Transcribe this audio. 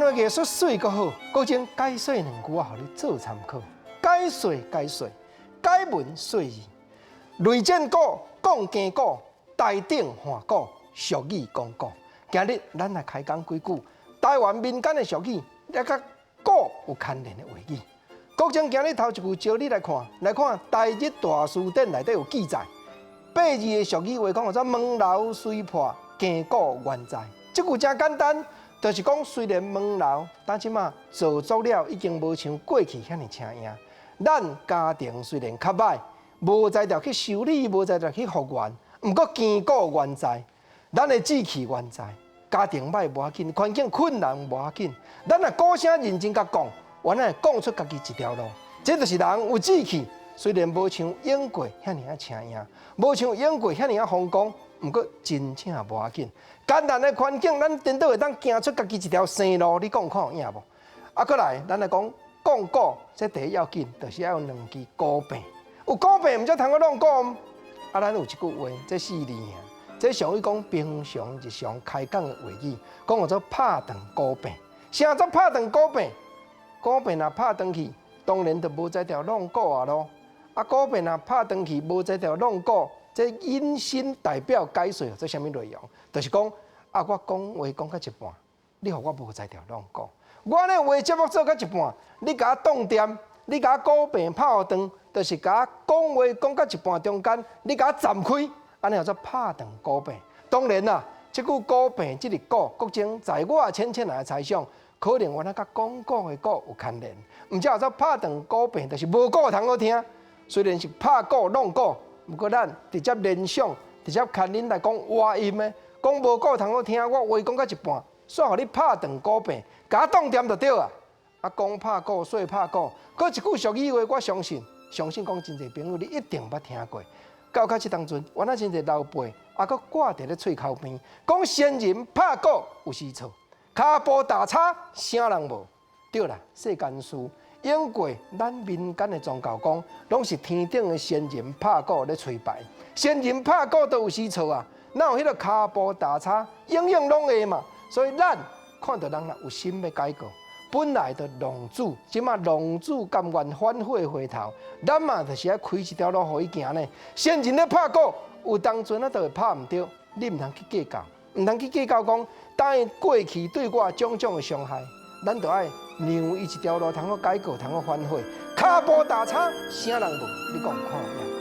灣藝術媠閣好，閣將解說兩句仔，予你做參考。解說解說，解文說字，雷戰鼓、講經鼓、台頂換鼓、俗語講古。今日咱來開講幾句台灣民間的俗語，也佮鼓有牽連的話語。閣將今日頭一句招你來看，來看《台日大辭典》內底有記載，八字的俗語話講叫做門樓雖破，更鼓猶在。這句誠簡單，就是講雖然門樓，但這馬做足了已經無像過去遐爾請贏。咱家庭雖然較䆀，無才調去修理，無才調去復原，毋過更鼓猶在，咱的志氣猶在。家庭䆀無要緊，環境困難無要緊，咱若鼓聲認真共講，原來會講出家己一條路。這就是人有志氣，雖然無像永過遐爾仔請贏，無像永過遐爾仔風光，毋過真正無要緊。艱難的環境，咱顛倒會當行出家己一條生路。你講看有影無？啊，閣來，咱來講講鼓，這第一要緊，就是愛有兩支鼓柄。有鼓柄，毋才通閣弄鼓。啊，咱有一句話，這四字爾，這屬於講平常日常開講的話語，講叫做拍斷鼓柄。啥做拍斷鼓柄？鼓柄若拍斷去，當然就無才調弄鼓啊囉。啊，鼓柄若拍斷去，無才調弄鼓，這引申代表解說這啥物內容？就是講啊，我講話講到一半，你予我無才調弄鼓。我呢話節目做到一半，你共我擋恬，你共我鼓柄拍斷，就是共我講話講到一半中間，你共我暫開，按呢叫做拍斷鼓柄。當然啦，這句鼓柄這個鼓，閣將在我淺淺來猜想，可能原來佮講古的古有牽連，毋才叫做拍斷鼓柄，就是無鼓通好聽。雖然是拍鼓弄鼓，毋過咱直接聯想，直接牽連來講倚音的，講無鼓通好聽，我話講到一半，煞予你拍斷鼓柄，共我擋恬就對啊。啊，講拍鼓，說拍鼓，閣一句俗語話，我相信，相信講真濟朋友你一定捌聽過。到較這當陣，原來真濟老輩，猶閣掛佇咧喙口邊，講先人拍鼓有時錯，跤步踏差，啥人無？對啦，世間事，永過咱民間的宗教講，攏是天頂的仙人拍鼓咧吹牌，仙人拍鼓都有時錯啊，哪有彼個跤步踏差，永遠攏會嘛。所以咱看著人若有心欲改過，本來就浪子，這馬浪子甘願反悔回頭，咱嘛就是愛開一條路予伊行呢。先人咧拍鼓，有當陣啊，就會拍毋著，你毋通去計較，毋通去計較講，當伊過去對我種種的傷害，咱就愛讓伊一條路通好改過，通好反悔。跤步踏差，啥人無？你講看有影？